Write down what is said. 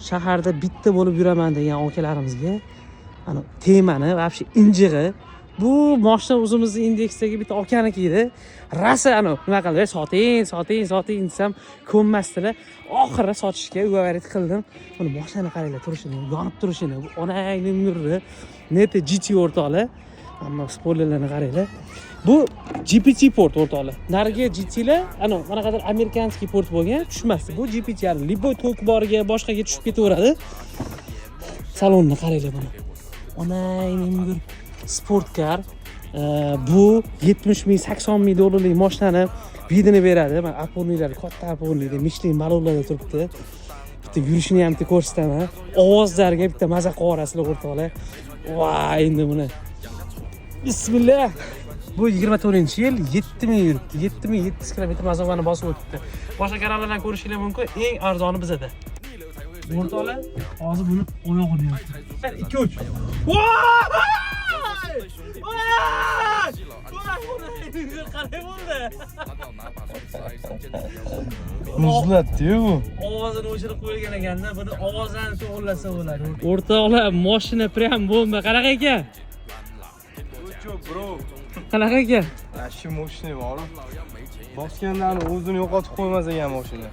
Shaharda bitta bo'lib yuraman degan akalarimizga ana temani вообще injig'i. Bu moshina o'zimizni indeksdagi bitta akaniki edi. Rosa anavi nima qildi, "Soting, soting, soting", desam ko'nmasdilar. Oxiri sotishga уговорить qildim. Buni moshinani qaranglar, turishini, yonib turishini. Bu onangni nuri. Neta GT, o'rtoqlar. Ammo spoilerlarni qaranglar. Bu GPT port, o'rtoqlar. Narigi GTlar ana qanaqadir американский port bo'lgan, tushmasdi. Bu GPT, ya'ni любой tok boriga, boshqaga tushib ketaveradi. Salonni qaranglar buni. Onangning bir спорткар. Bu 70 ming, 80 ming dollarlik mashinani вид ini beradi. Mana опорник lar katta, опорник lar Michelin balonlarda turibdi. Bitta yurishini ham bitta ko'rsataman. Ovozlarga bitta maza qilib yuborasizlar, o'rtoqlar. Voy, endi buni. Bismillah. Bu 24-yil, 7 ming yuribdi. 7700 kilometr masofani bosib o'tibdi. Boshqa kanallardan ko'rishinglar mumkin. Eng arzoni bizada. O'rtoqlar, hozir buni oyog'ini yopdi. 1, 2, 3. Voy! Voy! Voy! Qalay bo'ldi? Muzlatdi-yu bu. Ovozini o'chirib qo'yilgan ekanda, buni ovozdan shug'ullansa bo'ladi. O'rtoqlar, mashina прям bomba. Qanaqa ekan? Bro. Qanaqa ekan? Shu mashina bor. Bosgandan o'zini yo'qotib qo'ymas ekan mashina.